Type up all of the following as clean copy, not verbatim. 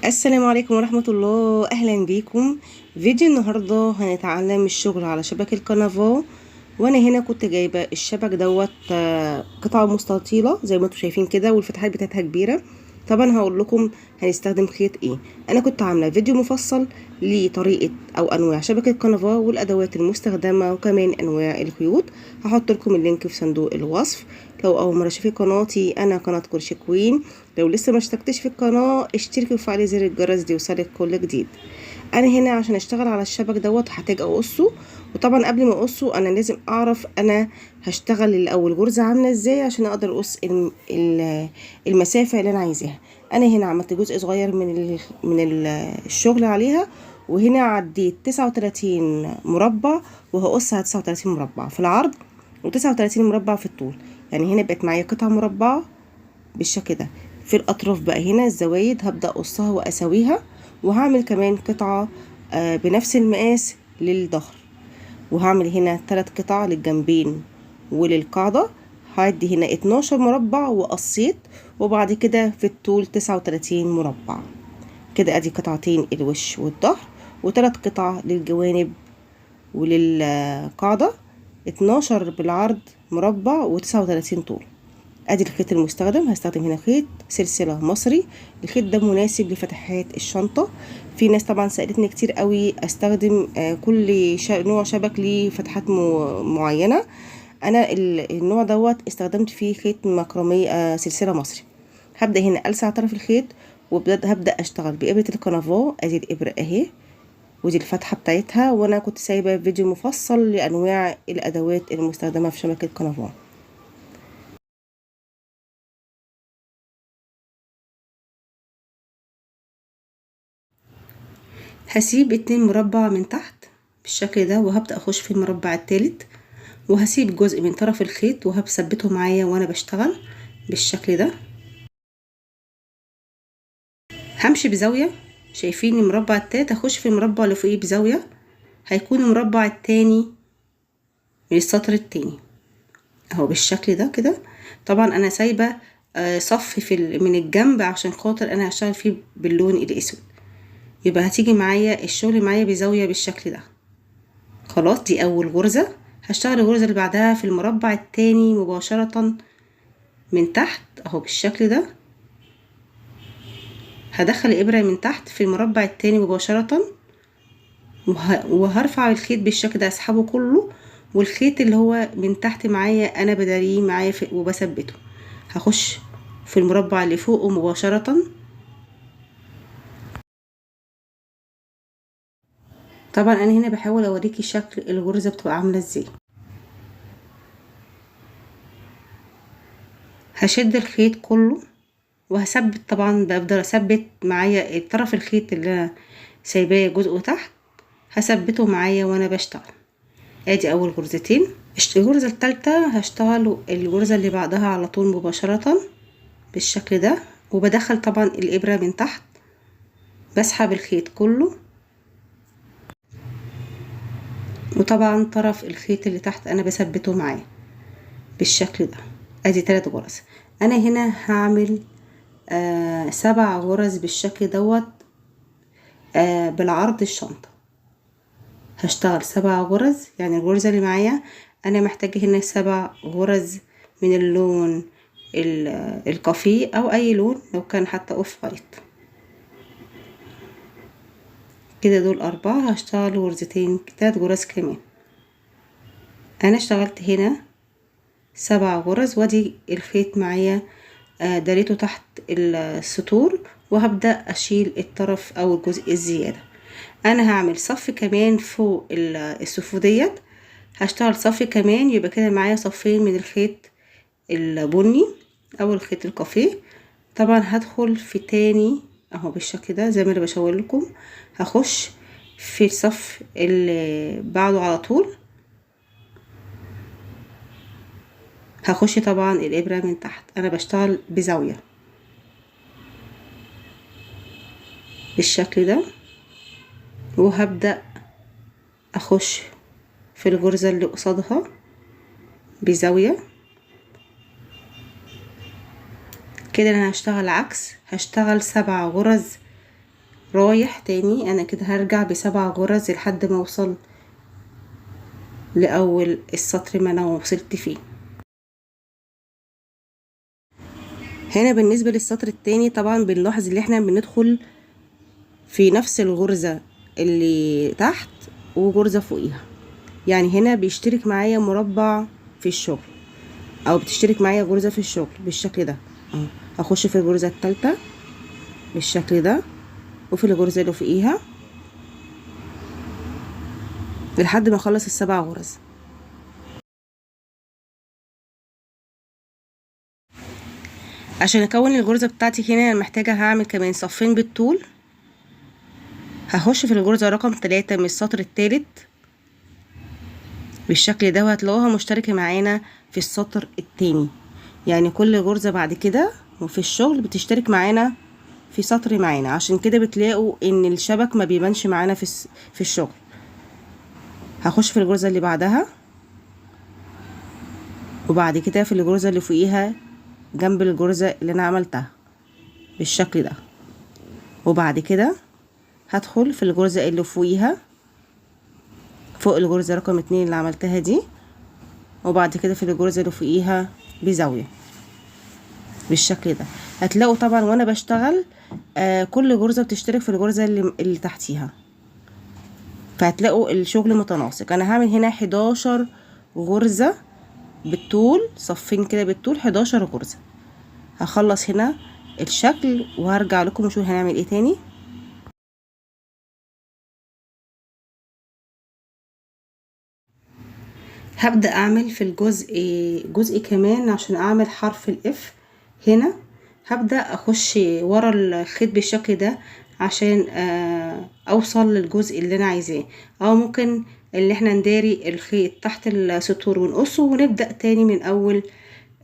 السلام عليكم ورحمة الله، أهلا بيكم. فيديو النهاردة هنتعلم الشغل على شبك الكنفا. وانا هنا كنت جايبة الشبك دوت قطعة مستطيلة زي ما انتم شايفين كده، والفتحات بتاعتها كبيرة. طبعا هقول لكم هنستخدم خيط ايه. انا كنت عاملة فيديو مفصل لطريقة او انواع شبكة الكنفا والادوات المستخدمة وكمان انواع الخيوط. هحط لكم ال link في صندوق الوصف. لو اول مرة تشوفي قناتي، انا قناة كروشيه كوين. لو لسه ما اشتركتش في القناة اشتركي وفعلي زر الجرس ليوصلك كل جديد. انا هنا عشان اشتغل على الشبك دوت هحتاج اقصه، وطبعا قبل ما اقصه انا لازم اعرف انا هشتغل الاول غرزه عامله ازاي عشان اقدر اقص المسافة اللي انا عايزاها. انا هنا عملت جزء صغير من الشغل عليها، وهنا عديت 39 مربع وهقص على 39 مربع في العرض و39 مربع في الطول. يعني هنا بقت معايا قطعه مربعه بالشكل ده. في الاطراف بقى هنا الزوايد هبدا اقصها واسويها، وهعمل كمان قطعه بنفس المقاس للظهر، وهعمل هنا 3 قطع للجنبين وللقاعدة. هعدي هنا 12 مربع وقصيت، وبعد كده في الطول 39 مربع كده. ادي قطعتين الوش والظهر، وتلات قطع للجوانب وللقاعدة، 12 بالعرض مربع و39 طول. ادي الخيط المستخدم، هستخدم هنا خيط سلسلة مصري. الخيط ده مناسب لفتحات الشنطة. في ناس طبعا سألتني كتير قوي استخدم كل نوع شبك ليه فتحات معينة. انا النوع دوت استخدمت فيه خيط مكرمية، سلسلة مصري. هبدأ هنا ألسع طرف الخيط وهبدأ اشتغل بإبرة الكنفا. ادي الإبرة اهي، ودي الفتحة بتاعتها، وانا كنت سايبة فيديو مفصل لأنواع الأدوات المستخدمة في شبكة كنفا. هسيب 2 مربع من تحت بالشكل ده، وهبدأ اخش في المربع التالت، وهسيب جزء من طرف الخيط وهثبته معايا وانا بشتغل بالشكل ده. همشي بزاوية، شايفين المربع التالت هخش في المربع اللي فوقيه بزاوية، هيكون المربع التاني من السطر التاني اهو بالشكل ده كده. طبعا انا سايبة صف من الجنب عشان خاطر انا هشتغل فيه باللون الاسود، يبقى هتيجي معايا الشغل معايا بزاوية بالشكل ده. خلاص دي اول غرزة. هشتغل الغرزة اللي بعدها في المربع التاني مباشرة من تحت اهو بالشكل ده. هدخل الابرة من تحت في المربع التاني مباشرة، وهرفع الخيط بالشكل ده، اسحبه كله، والخيط اللي هو من تحت معايا انا بداريه معايا وبثبته. هخش في المربع اللي فوقه مباشرة. طبعا انا هنا بحاول اوريكي شكل الغرزة بتبقى عاملة ازاي. هشد الخيط كله وهثبت، طبعا بفضل اثبت معايا طرف الخيط اللي انا سايباه جزء تحت، هثبته معايا وانا بشتغل. ادي اول غرزتين. الغرزة التالتة هشتغل الغرزة اللي بعدها على طول مباشرة بالشكل ده، وبدخل طبعا الابرة من تحت، بسحب الخيط كله، وطبعا طرف الخيط اللي تحت انا بثبته معايا بالشكل ده. ادي 3 غرز. انا هنا هعمل 7 غرز بالشكل دوت، بالعرض الشنطة. هشتغل 7 غرز، يعني الغرزة اللي معايا انا محتاجة هنا 7 غرز من اللون الكافيه او اي لون، لو كان حتى off white كده. دول 4، هشتغل غرزتين، 3 غرز كمان. انا اشتغلت هنا 7 غرز، وادي الخيط معايا، داريته تحت السطور، وهبدأ اشيل الطرف او الجزء الزيادة. انا هعمل صف كمان فوق الصفوف ديت، هشتغل صف كمان، يبقى كده معايا صفين من الخيط البني او الخيط الكافيه. طبعا هدخل في تاني اهو بالشكل ده زي ما انا بشاور لكم، هخش في الصف اللي بعده على طول، هخش طبعا الابرة من تحت. انا بشتغل بزاوية بالشكل ده، وهبدأ اخش في الغرزة اللي قصادها بزاوية كده. انا هشتغل عكس، هشتغل 7 غرز رايح تاني. انا كده هرجع ب7 غرز لحد ما اوصل لاول السطر ما انا وصلت فيه. هنا بالنسبة للسطر التاني طبعا بنلاحظ ان احنا بندخل في نفس الغرزة اللي تحت وغرزة فوقيها، يعني هنا بيشترك معايا مربع في الشغل او بتشترك معايا غرزة في الشغل بالشكل ده اهو. هخش في الغرزة التالتة بالشكل ده وفي الغرزة اللي فوقيها لحد ما اخلص ال7 غرز. عشان اكون الغرزة بتاعتي هنا انا محتاجة هعمل كمان صفين بالطول. هخش في الغرزة رقم 3 من السطر التالت بالشكل ده، وهتلاقوها مشتركة معانا في السطر التاني، يعني كل غرزة بعد كده وفي الشغل بتشترك معانا في سطر معانا، عشان كده بتلاقوا ان الشبك ما بيبانش معانا في الشغل. هخش في الغرزة اللي بعدها وبعد كده في الغرزة اللي فوقيها جنب الغرزة اللي انا عملتها بالشكل ده، وبعد كده هدخل في الغرزة اللي فوقيها فوق الغرزة رقم 2 اللي عملتها دي، وبعد كده في الغرزة اللي فوقيها بزاوية بالشكل ده. هتلاقوا طبعا وانا بشتغل كل غرزة بتشترك في الغرزة اللي تحتيها، فهتلاقوا الشغل متناسق. انا هعمل هنا 11 غرزة بالطول، صفين كده بالطول 11 غرزة. هخلص هنا الشكل وهرجع لكم نشوف هنعمل ايه تاني. هبدأ اعمل في الجزء جزء كمان عشان اعمل حرف الاف. هنا هبدأ اخش ورا الخيط بالشكل ده عشان اوصل للجزء اللي انا عايزاه، او ممكن اللي احنا نداري الخيط تحت السطور ونقصه ونبدأ تاني من اول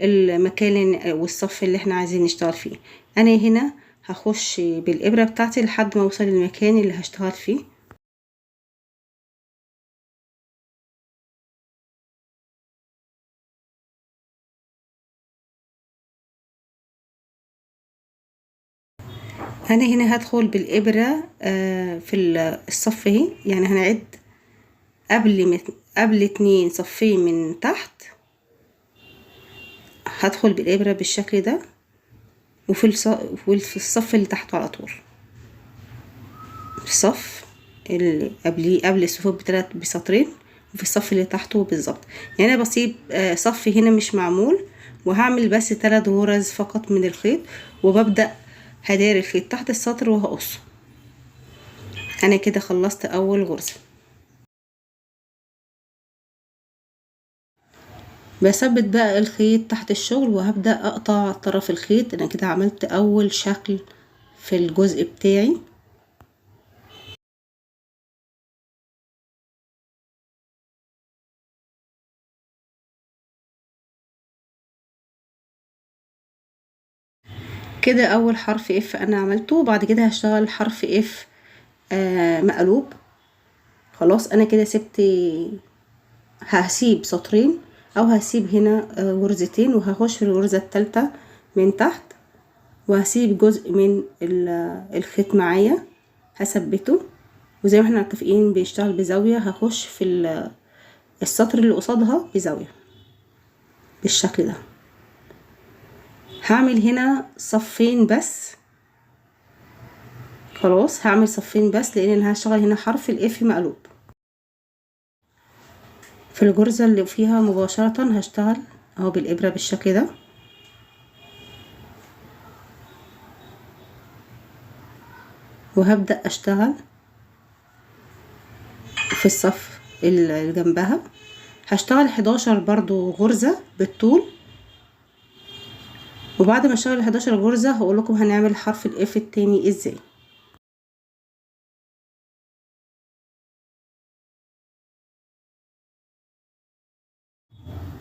المكان والصف اللي احنا عايزين نشتغل فيه. انا هنا هخش بالابرة بتاعتي لحد ما اوصل للمكان اللي هشتغل فيه. انا هنا هدخل بالابرة في الصف اهي، يعني هنعد قبل 2 صفين من تحت. هدخل بالابرة بالشكل ده وفي الصف اللي تحته على طول، الصف اللي قبل الصفوف بتلات بسطرين، وفي الصف اللي تحته بالظبط. يعني انا بسيب صف هنا مش معمول، وهعمل بس 3 غرز فقط من الخيط، وببدأ هداري الخيط تحت السطر وهقصه. انا كده خلصت اول غرزة. بثبت بقى الخيط تحت الشغل وهبدأ اقطع طرف الخيط. انا كده عملت اول شكل في الجزء بتاعي. كده اول حرف F انا عملته، وبعد كده هشتغل حرف F مقلوب. خلاص انا كده هسيب سطرين او هسيب هنا غرزتين، وهخش في الغرزة التالتة من تحت، وهسيب جزء من الخيط معايا هثبته. وزي ما احنا متفقين بيشتغل بزاوية، هخش في السطر اللي قصادها بزاوية بالشكل ده. هعمل هنا صفين بس، خلاص هعمل صفين بس لان انا هشتغل هنا حرف الاف مقلوب. في الغرزة اللي فيها مباشرة هشتغل اهو بالابرة بالشكل ده. وهبدأ اشتغل في الصف اللي جنبها. هشتغل 11 برضو غرزة بالطول، وبعد ما اشتغل 11 غرزة هقول لكم هنعمل حرف الاف التاني ازاي.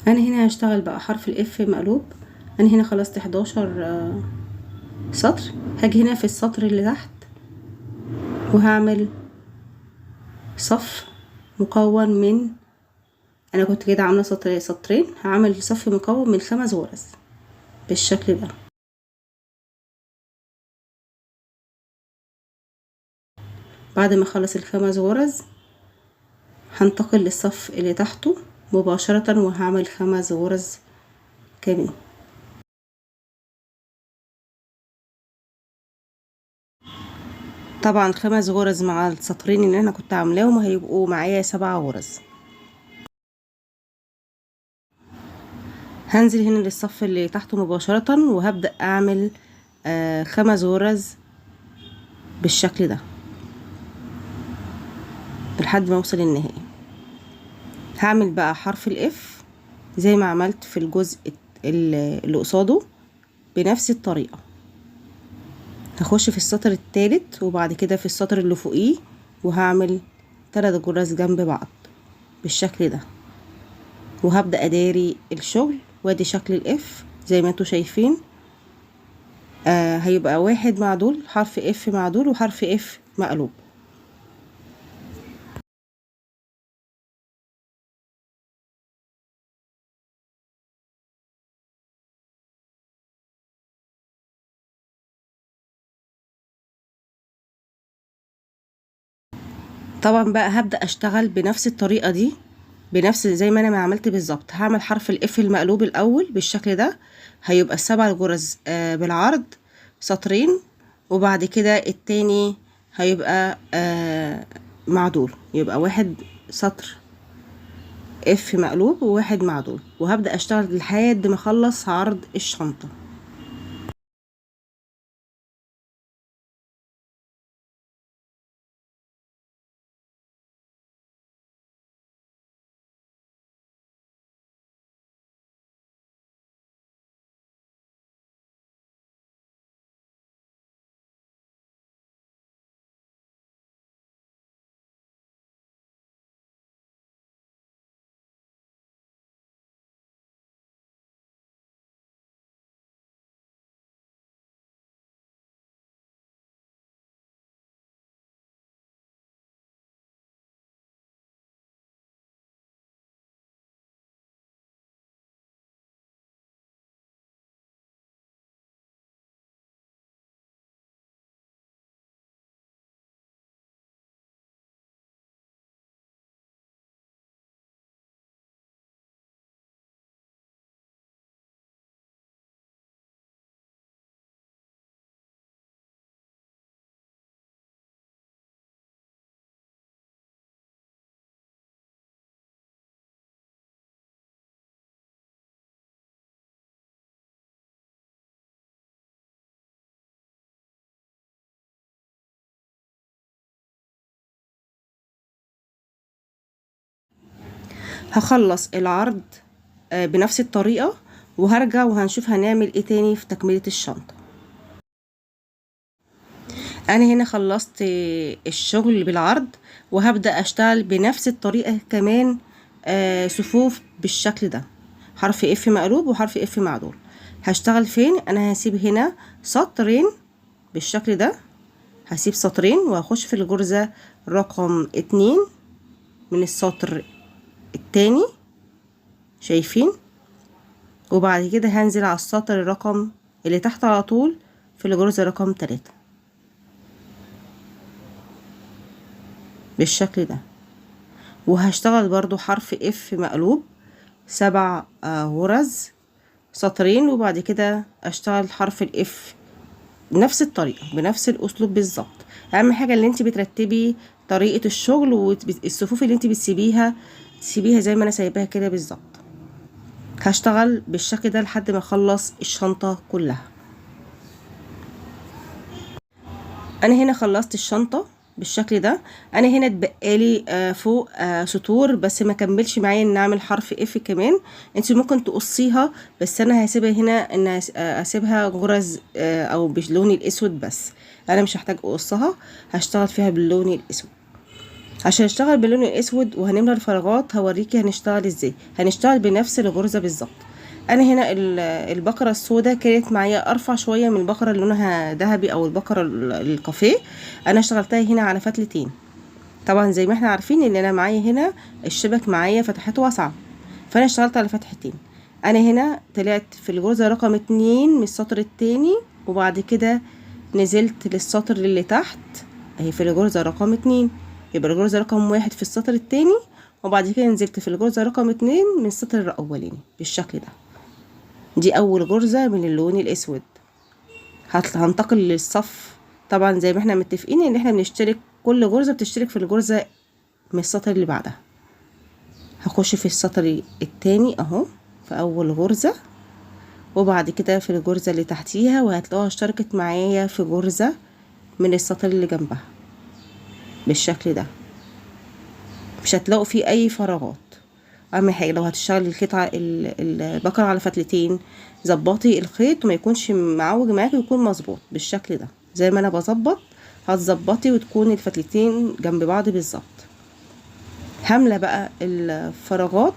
انا هنا هشتغل بقى حرف الاف مقلوب. انا هنا خلصت 11 سطر، هاجي هنا في السطر اللي تحت وهعمل صف مكون من، انا كنت كده عامله سطرين، هعمل صف مكون من 5 غرز بالشكل ده. بعد ما اخلص الخمس غرز هنتقل للصف اللي تحته مباشرة وهعمل 5 غرز كمان. طبعا 5 غرز مع السطرين اللي انا كنت عاملاهم هيبقوا معايا 7 غرز. هنزل هنا للصف اللي تحته مباشرة وهبدأ اعمل 5 غرز بالشكل ده لحد ما اوصل للنهاية. هعمل بقى حرف الاف زي ما عملت في الجزء اللي قصاده بنفس الطريقة. هخش في السطر الثالث وبعد كده في السطر اللي فوقيه وهعمل 3 غرز جنب بعض بالشكل ده، وهبدأ اداري الشغل. وادي شكل الاف زي ما انتوا شايفين، هيبقى واحد معدول، حرف اف معدول وحرف اف مقلوب. طبعا بقى هبدأ اشتغل بنفس الطريقة دي، بنفس زي ما انا ما عملت بالظبط. هعمل حرف الاف المقلوب الاول بالشكل ده، هيبقى ال7 غرز بالعرض سطرين، وبعد كده التاني هيبقى معدول، يبقى واحد سطر اف مقلوب وواحد معدول. وهبدأ اشتغل لحد ما اخلص عرض الشنطة. هخلص العرض بنفس الطريقة وهرجع وهنشوف هنعمل ايه تاني في تكملة الشنطة. انا هنا خلصت الشغل بالعرض، وهبدأ اشتغل بنفس الطريقة كمان صفوف بالشكل ده، حرف اف مقلوب وحرف اف معدول. هشتغل فين؟ انا هسيب هنا سطرين بالشكل ده، هسيب سطرين وهخش في الغرزة رقم 2 من السطر التاني، شايفين؟ وبعد كده هنزل على السطر الرقم اللي تحت على طول في الغرزة رقم 3 بالشكل ده، وهشتغل برضو حرف اف مقلوب 7 غرز سطرين، وبعد كده اشتغل حرف الاف نفس الطريقة بنفس الاسلوب بالظبط. اهم حاجة اللي انت بترتبي طريقة الشغل والصفوف اللي انت بتسيبيها تسيبيها زي ما انا سايباها كده بالظبط. هشتغل بالشكل ده لحد ما اخلص الشنطة كلها. انا هنا خلصت الشنطة بالشكل ده. انا هنا اتبقالي فوق سطور بس ما كملش معايا ان اعمل حرف اف كمان. انت ممكن تقصيها، بس انا هسيبها هنا ان اسيبها غرز او باللون الاسود بس، انا مش هحتاج اقصها، هشتغل فيها باللون الاسود. عشان اشتغل باللون الاسود وهنملى الفراغات هوريكي هنشتغل ازاي. هنشتغل بنفس الغرزة بالظبط. انا هنا البقرة السوداء كانت معايا ارفع شوية من البقرة اللي لونها ذهبي او البقرة الكافيه، انا اشتغلتها هنا على فتلتين. طبعا زي ما احنا عارفين ان انا معايا هنا الشبك معايا فتحات واسعة، فانا اشتغلت على فتحتين. انا هنا طلعت في الغرزة رقم 2 من السطر التاني، وبعد كده نزلت للسطر اللي تحت اهي في الغرزة رقم 2، يبقى الغرزة رقم 1 في السطر التاني، وبعد كده نزلت في الغرزة رقم 2 من السطر الاولاني بالشكل ده. دي اول غرزة من اللون الاسود. هنتقل للصف. طبعا زي ما احنا متفقين ان احنا بنشترك كل غرزة بتشترك في الغرزة من السطر اللي بعدها. هخش في السطر التاني اهو في اول غرزة، وبعد كده في الغرزة اللي تحتيها، وهتلاقوها اشتركت معايا في غرزة من السطر اللي جنبها بالشكل ده. مش هتلاقوا فيه اي فراغات. اهم حاجة لو هتشتغلي القطعة البكرة على فتلتين، ظبطي الخيط وما يكونش معوج معاكي، ويكون مظبوط بالشكل ده زي ما انا بظبط. هتظبطي وتكون الفتلتين جنب بعض بالظبط. هامله بقى الفراغات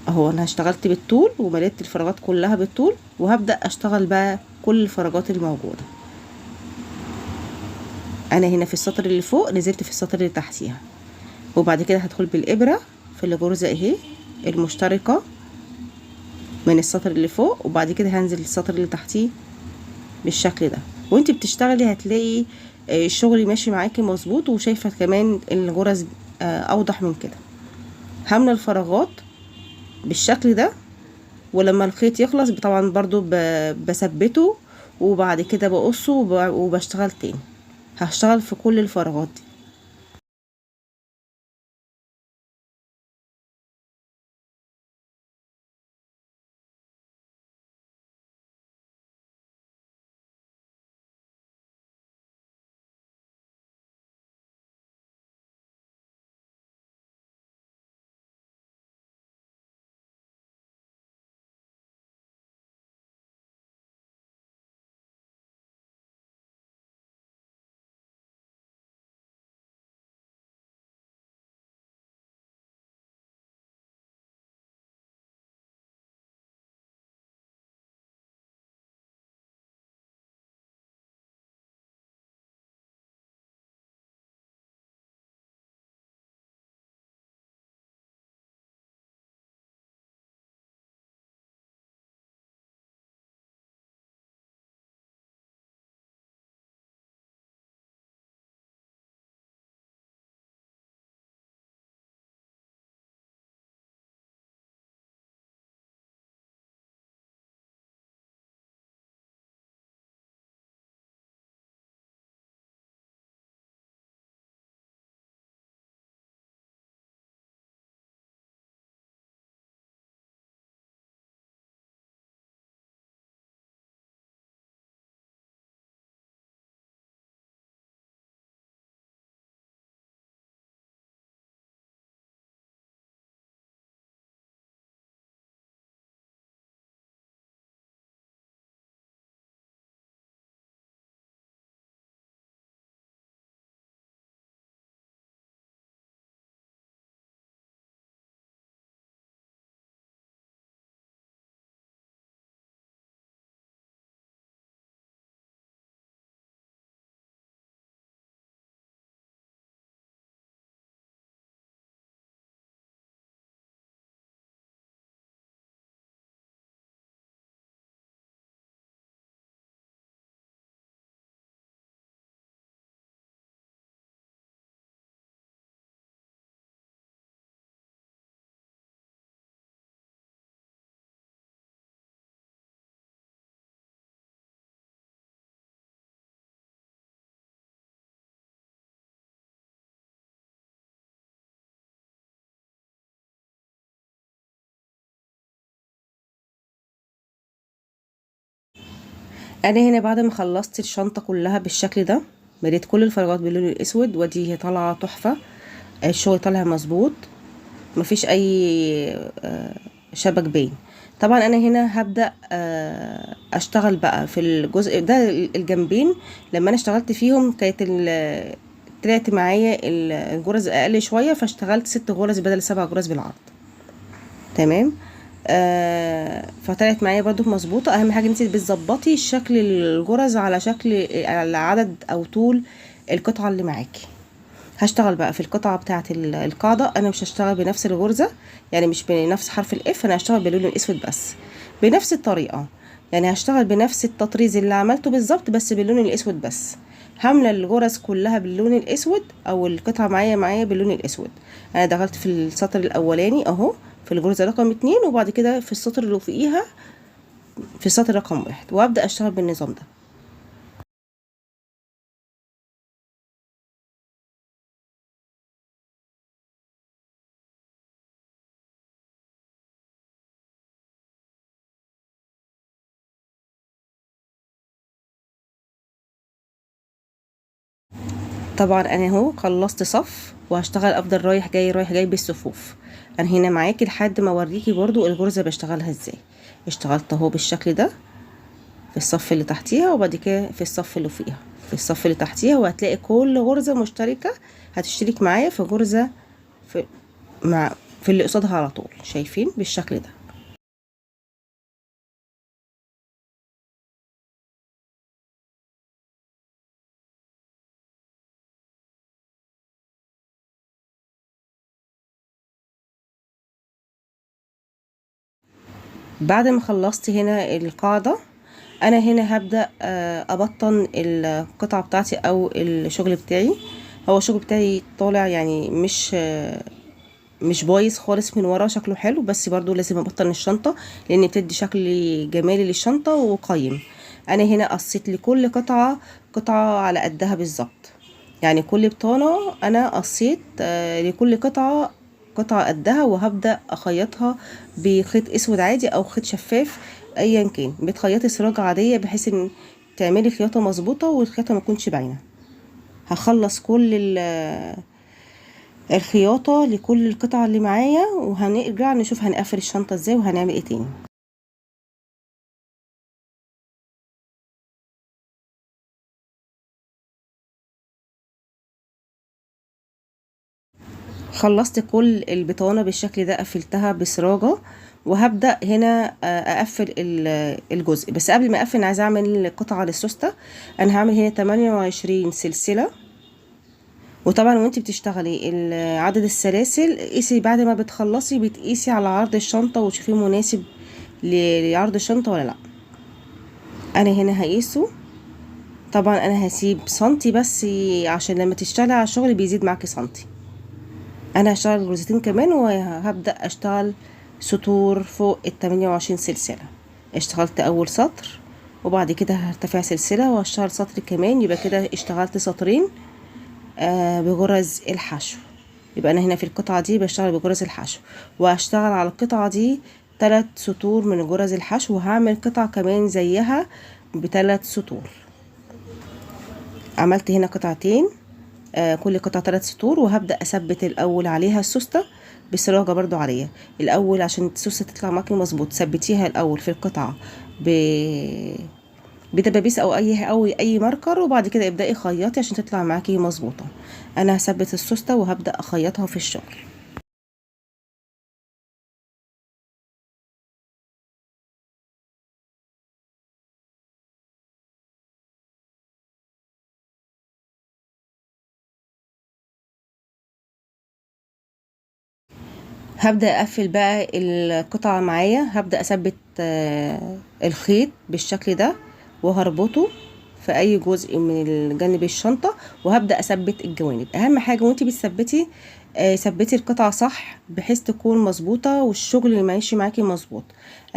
اهو، انا اشتغلت بالطول ومليت الفراغات كلها بالطول، وهبدا اشتغل بقى كل الفراغات الموجودة. انا هنا في السطر اللي فوق نزلت في السطر اللي تحتيها، وبعد كده هدخل بالابره في الغرزه اهي المشتركة من السطر اللي فوق، وبعد كده هنزل السطر اللي تحتيه بالشكل ده. وانت بتشتغلي هتلاقي الشغل ماشي معاكي مظبوط، وشايفه كمان الغرز اوضح من كده. هملى الفراغات بالشكل ده، ولما الخيط يخلص طبعا برضو بثبته، وبعد كده بقصة وبشتغل تاني. هشتغل في كل الفراغات دي. انا هنا بعد ما خلصت الشنطة كلها بالشكل ده، مليت كل الفراغات باللون الاسود، ودي هي طالعه تحفة، الشغل طالع مظبوط، مفيش اي شبك باين. طبعا انا هنا هبدا اشتغل بقى في الجزء ده. الجنبين لما انا اشتغلت فيهم كانت طلعت معايا الغرز اقل شوية، فاشتغلت 6 غرز بدل 7 غرز بالعرض. تمام. فطلعت معايا برضو مظبوطة. اهم حاجة انت بتظبطي شكل الغرز على شكل، على عدد او طول القطعة اللي معاكي. هشتغل بقى في القطعة بتاعه القاعدة. انا مش هشتغل بنفس الغرزه، يعني مش بنفس حرف الاف، انا هشتغل باللون الاسود بس بنفس الطريقة، يعني هشتغل بنفس التطريز اللي عملته بالظبط بس باللون الاسود بس. هامله الغرز كلها باللون الاسود، او القطعة معايا باللون الاسود. انا دخلت في السطر الاولاني اهو في الغرزه رقم 2، وبعد كده في السطر اللي فوقيها في السطر رقم 1، وابدا اشتغل بالنظام ده. طبعا انا اهو خلصت صف، وهشتغل افضل رايح جاي رايح جاي بالصفوف. انا هنا معاكي لحد ما اوريكي برضو الغرزه بشتغلها ازاي. اشتغلت اهو بالشكل ده في الصف اللي تحتيها، وبعد كده في الصف اللي فوقيها، في الصف اللي تحتيها، وهتلاقي كل غرزه مشتركة هتشترك معايا في غرزه في اللي قصادها على طول. شايفين بالشكل ده؟ بعد ما خلصت هنا القاعدة، انا هنا هبدأ ابطن القطعة بتاعتي او الشغل بتاعي. هو الشغل بتاعي طالع يعني مش بايظ خالص من ورا، شكله حلو، بس برضو لازم ابطن الشنطة لان بتدي شكل جمالي للشنطة وقيم. انا هنا قصيت لكل قطعة قطعة على قدها بالظبط، يعني كل بطانة انا قصيت لكل قطعة قطعة قدها، وهبدأ اخيطها بخيط اسود عادي او خيط شفاف ايا كان. بتخيطي سراجة عادية بحيث ان تعملي خياطة مظبوطة والخياطة ما تكونش باينة. هخلص كل الخياطة لكل القطع اللي معايا، وهنرجع نشوف هنقفل الشنطة ازاي وهنعمل ايه تاني. خلصت كل البطانة بالشكل ده، قفلتها بسراجة، وهبدأ هنا اقفل الجزء. بس قبل ما اقفل انا عايزة اعمل قطعة للسوستة. انا هعمل هنا 28 سلسلة، وطبعا وانت بتشتغلي عدد السلاسل قيسي بعد ما بتخلصي، بتقيسي على عرض الشنطة وتشوفيه مناسب لعرض الشنطة ولا لا. انا هنا هقيسه، طبعا انا هسيب سنتي بس عشان لما تشتغلي على الشغل بيزيد معاكي سنتي. انا هشتغل غرزتين كمان، وهبدأ اشتغل سطور فوق التمانية وعشرين سلسلة. اشتغلت اول سطر، وبعد كده هرتفع سلسلة وهشتغل سطر كمان، يبقى كده اشتغلت سطرين بغرز الحشو. يبقى انا هنا في القطعة دي بشتغل بغرز الحشو، وهشتغل على القطعة دي 3 سطور من غرز الحشو، وهعمل قطعة كمان زيها بتلات سطور. عملت هنا قطعتين، كل قطعة 3 سطور، وهبدأ أثبت الأول عليها السوستة بسراجة برضو عليها الأول عشان السوستة تطلع معاكي مظبوط. ثبتيها الأول في القطعة بدبابيس أو أي ماركر، وبعد كده ابدأي خيطي عشان تطلع معاكي مظبوطة. أنا هثبت السوستة وهبدأ أخيطها في الشغل. هبدأ أقفل بقى القطعة معايا، هبدأ أثبت الخيط بالشكل ده وهربطه في أي جزء من جانب الشنطة، وهبدأ أثبت الجوانب. أهم حاجة وانتي بتثبتي، ثبتي القطعة صح بحيث تكون مظبوطة والشغل اللي ماشي معاكي مظبوط.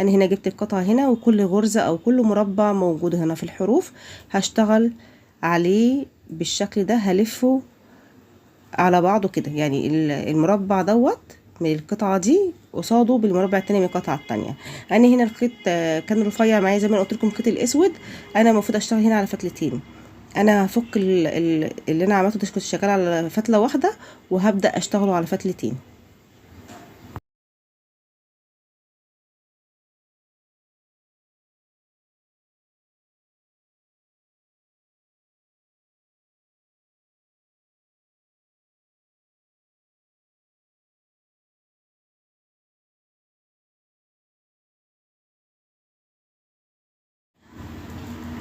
أنا هنا جبت القطعة هنا، وكل غرزة أو كل مربع موجود هنا في الحروف هشتغل عليه بالشكل ده، هلفه على بعضه كده، يعني المربع دوت من القطعة دي قصاده بالمربع التاني من القطعة التانية. أنا هنا الخيط كان رفيع معايا زي ما أنا قلت لكم، الخيط الأسود أنا المفروض أشتغل هنا على فتلتين. أنا هفك اللي أنا عملته ده، كنت شغالة على فتلة واحدة وهبدأ أشتغله على فتلتين.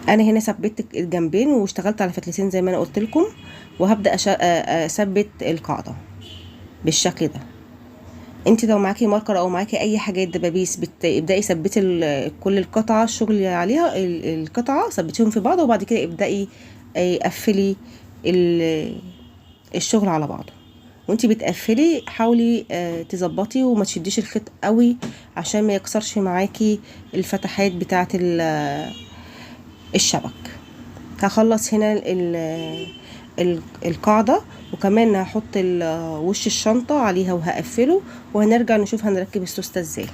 انا هنا ثبت الجنبين واشتغلت على فتلتين زي ما انا قلت لكم، وهبدا اثبت القاعدة بالشكل ده. انت لو معاكي ماركر او معاكي اي حاجة دبابيس ابداي ثبتي كل القطعة الشغل اللي عليها القطعة، ثبتيهم في بعض، وبعد كده ابداي قفلي الشغل على بعضه. وانتي بتقفلي حاولي تظبطي وما تشديش الخيط قوي عشان ما يكسرش معاكي الفتحات بتاعه الشبك. هخلص هنا القاعدة، وكمان هحط وش الشنطة عليها وهقفله، وهنرجع نشوف هنركب السوستة ازاي.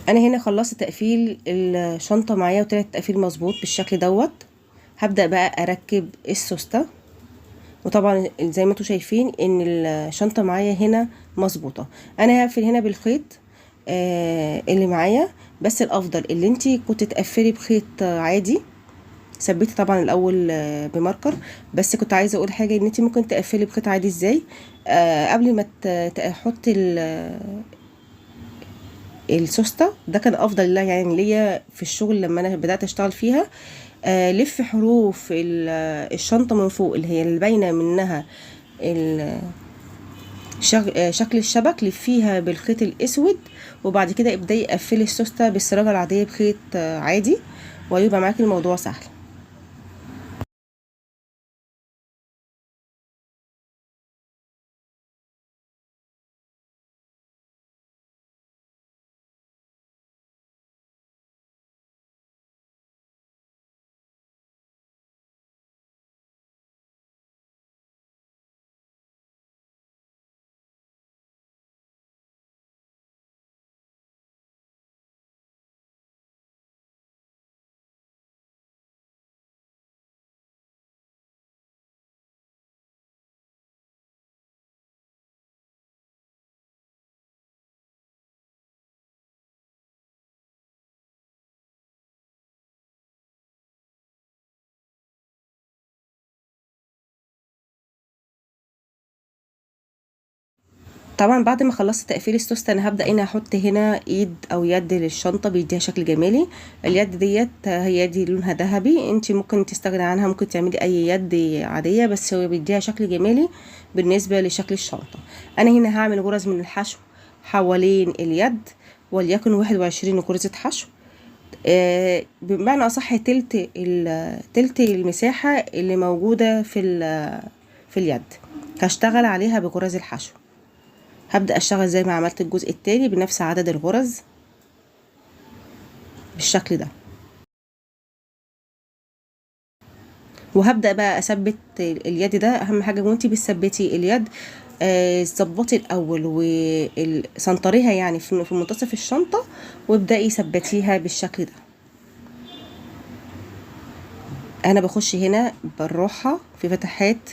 انا هنا خلصت تقفيل الشنطة معايا وطلع التقفيل مظبوط بالشكل دوت. هبدأ بقى اركب السوستة، وطبعا زي ما انتم شايفين ان الشنطة معايا هنا مظبوطة. انا هقفل هنا بالخيط اللي معايا، بس الافضل اللي انتي كنت تقفلي بخيط عادي. ثبتي طبعا الاول بماركر، بس كنت عايزه اقول حاجة ان انتي ممكن تقفلي بخيط عادي ازاي. قبل ما تحطي السوستة، ده كان افضل يعني ليا في الشغل لما انا بدات اشتغل فيها. لف حروف الشنطة من فوق اللي هي اللي باينة منها شكل الشبك، لفيها بالخيط الاسود، وبعد كده ابداي قفلي السوسته بالسراجه العادية بخيط عادي، وهيبقى معاكي الموضوع سهل. طبعا بعد ما خلصت تقفيل السوسته انا هبدا هنا احط هنا ايد او يد للشنطه بيديها شكل جمالي. اليد ديت هي دي لونها ذهبي، انت ممكن تستغني عنها، ممكن تعملي اي يد عادية، بس هو بيديها شكل جمالي بالنسبة لشكل الشنطة. انا هنا هعمل غرز من الحشو حوالين اليد، وليكن 21 غرزه حشو، بمعنى اصح تلت المساحة اللي موجودة في اليد هشتغل عليها بغرز الحشو. هبدأ اشتغل زي ما عملت الجزء التاني بنفس عدد الغرز بالشكل ده، وهبدأ بقى اثبت اليد. ده اهم حاجة وانتي بتثبتي اليد، ظبطي الاول وسنطريها يعني في منتصف الشنطة، وابدأي ثبتيها بالشكل ده. انا بخش هنا بالراحة في فتحات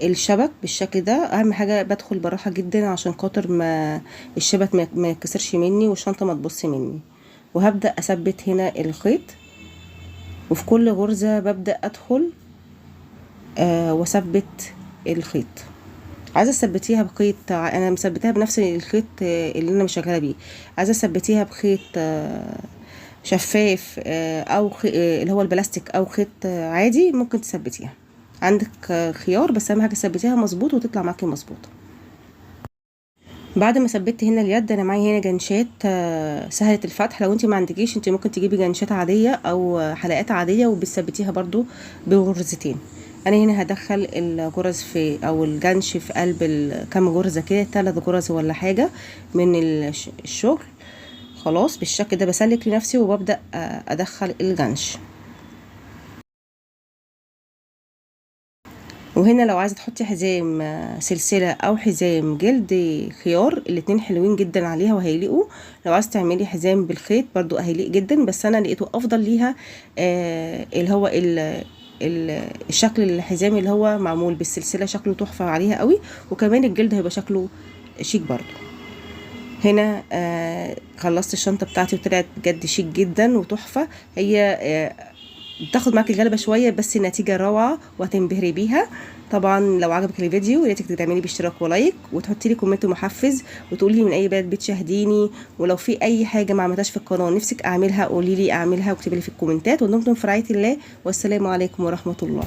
الشبك بالشكل ده. اهم حاجة بدخل بالراحة جدا عشان خاطر ما الشبك ما يتكسرش مني والشنطه ما تبص مني. وهبدا اثبت هنا الخيط، وفي كل غرزه ببدا ادخل واثبت الخيط. عايزه تثبتيها بخيط، انا مثبتاها بنفس الخيط اللي انا مشغله بيه. عايزه تثبتيها بخيط شفاف او اللي هو البلاستيك او خيط عادي، ممكن تثبتيها. عندك خيار، بس اهم حاجة تثبتيها مظبوط وتطلع معاكي مظبوطة. بعد ما ثبتت هنا اليد، انا معايا هنا جنشات سهلة الفتح. لو انت ما عندكيش انت ممكن تجيبي جنشات عادية او حلقات عادية وبتثبتيها برضو بغرزتين. انا هنا هدخل الغرز في او الجنش في قلب كام غرزه كده، 3 غرز ولا حاجة من الشغل. خلاص بالشكل ده بسلك لنفسي وببدا ادخل الجنش. وهنا لو عايزه تحطي حزام سلسلة او حزام جلد خيار، الاتنين حلوين جدا عليها وهيليقوا. لو عايزه تعملي حزام بالخيط برضو هيليق جدا، بس انا لقيته افضل ليها اللي هو الشكل الحزام اللي هو معمول بالسلسلة، شكله تحفة عليها قوي، وكمان الجلد هيبقى شكله شيك برضو. هنا خلصت الشنطة بتاعتي وطلعت بجد شيك جدا وتحفه. هي بتاخد معاك الغلبة شوية بس النتيجة روعه وهتنبهري بيها. طبعا لو عجبك الفيديو يا ريتك تعملي باشتراك و like وتحطي لي comment محفز وتقولي لي من اي بلد بتشاهديني، ولو في اي حاجة ما عملتهاش في القناة نفسك اعملها قولي لي اعملها واكتبي لي في الكومنتات. ودمتم في رعاية الله، والسلام عليكم ورحمة الله.